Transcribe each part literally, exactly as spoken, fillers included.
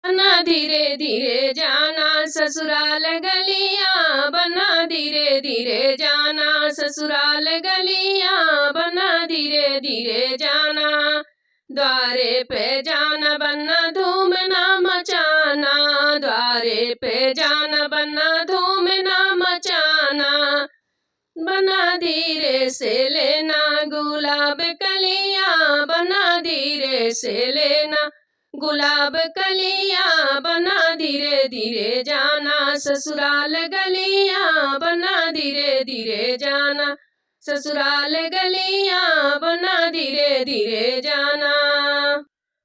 बना धीरे धीरे जाना ससुराल गलियाँ, बना धीरे धीरे जाना ससुराल गलियाँ, बना धीरे धीरे जाना। द्वारे पे जाना बना धूम ना मचाना, द्वारे पे जाना बना धूम ना मचाना। बना धीरे से लेना गुलाब कलियाँ, बना धीरे से लेना गुलाब कलियाँ, बना धीरे धीरे जाना ससुराल गलियाँ, बना धीरे धीरे जाना ससुराल गलियाँ, बना धीरे धीरे जाना।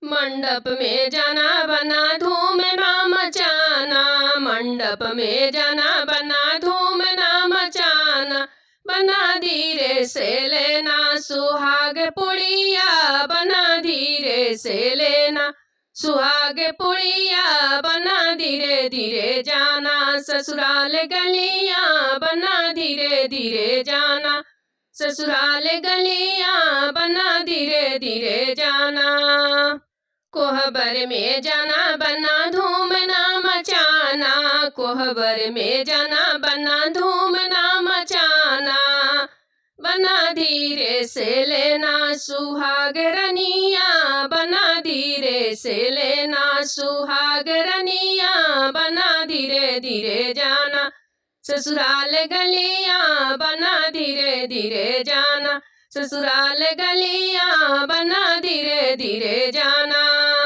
मंडप में जाना बना धूम ना मचाना, मंडप में जाना बना धूम ना मचाना। बना धीरे से लेना सुहाग पुड़िया, बना धीरे से लेना सुहाग पुड़िया, बना धीरे धीरे जाना ससुराल गलियाँ, बना धीरे धीरे जाना ससुराल गलियाँ, बना धीरे धीरे जाना। कोहबर में जाना बना धूम ना मचाना, कोहबर में जाना बना धूम ना मचाना। बना धीरे से लेना सुहाग रनिया, बना धीरे से लेना सुहाग रनिया, बना धीरे धीरे जाना ससुराल गलियाँ, बना धीरे धीरे जाना ससुराल गलियाँ, बना धीरे धीरे जाना।